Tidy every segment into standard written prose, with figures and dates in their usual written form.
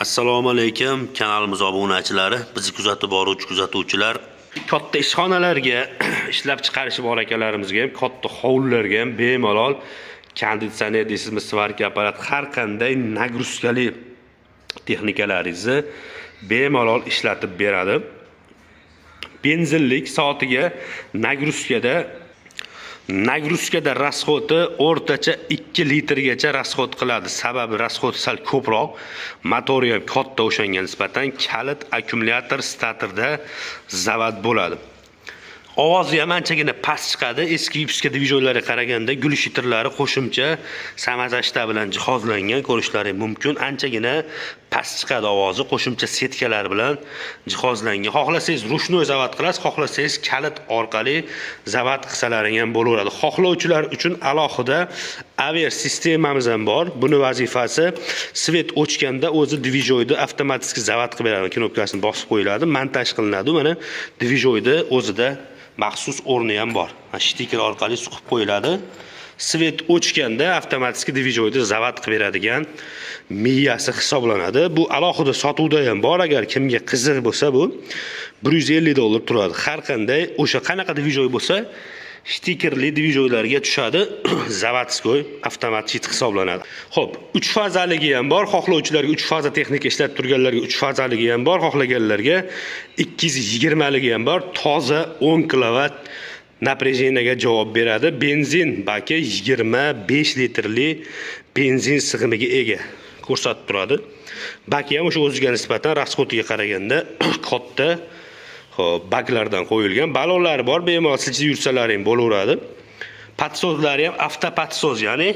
Assalomu alaykum, kanalimiz obunachilari, bizni kuzatib boruvchi kuzatuvchilar. Katta ishxonalarga, ishlab chiqarishi bor akalarimizga ham, katta hovlilarga ham bemalol konditsioner deysizmi, сварка apparat, har qanday нагрузка li texnikalaringizni bemalol ishlatib beradi. Benzinlik, soatiga нагрузка da расход i o'rtacha 2 litrgacha расход qiladi. Sababi расход sal ko'proq. Motori ham katta, o'shanga nisbatan kalit akkumulyator statorda zavod bo'ladi. Ovozi ham anchagina past chiqadi. Eski выпуска движок larga qaraganda глушитель lari qo'shimcha самозащита bilan jihozlangan, ko'rishlari mumkin. Anchagina past chiqadi ovozi, qo'shimcha setkalar bilan jihozlangan. Xohlasangiz, ручной zavod qilasiz, xohlasangiz, kalit orqali zavod qilsalaring ham bo'laveradi. Xohlovchilar uchun alohida AVR sistemamiz ham bor. Buni vazifasi свет o'chganda o'zi движок ni avtomatik zavod qilib beradi. Knopkasini bosib qo'yiladi, montaj qilinadi. Mana, движок ni o'zida maxsus o'rni ham bor. Mana штекер orqali suqib qo'yiladi. Свет o'chganda avtomatik движок ni zavod qilib beradigan miyasi hisoblanadi. Bu alohida sotuvda ham bor. Agar kimga qiziq bo'lsa, bu 150 dollar turadi. Har qanday o'sha qanaqa движок bo'lsa, штекер li движок larga tushadi. Заводской avtomat щит hisoblanadi. Xo'p, 3 fazaligi ham bor. Xohlovchilarga, 3 faza texnika ishlatib turganlarga 3 fazaligi ham bor, xohlaganlarga 220 ligi ham bor. Toza 10 kilovat напряжение ga javob beradi. Benzin baki 25 litrli benzin sig'imiga ega ko'rsatib turadi. Baki ham o'sha o'ziga nisbatan расход iga qaraganda katta. Xo'p, baklardan qo'yilgan. Ballonlari bor, bemalol siljib yursalaring bo'laveradi. Подсос lari ham автоподсос, ya'ni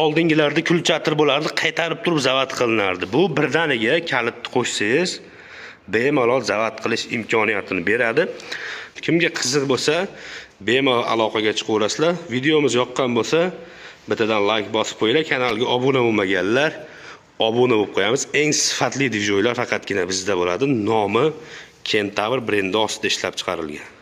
oldingilarda ключ bo'lardi, qaytarib turib zavod qilinardi. Bu birdaniga kalitni qo'shsangiz, bemalol zavod qilish imkoniyatini beradi. Kimga qiziq bo'lsa, bemalol aloqaga chiqaverasizlar. Videomiz yoqqan bo'lsa, bittadan layk bosib qo'yinglar. Kanalga obuna bo'lmaganlar obuna bo'lib qo'yamiz. Eng sifatli движок lar faqatgina bizda bo'ladi. Nomi Kentavr brendi ostida ishlab chiqarilgan.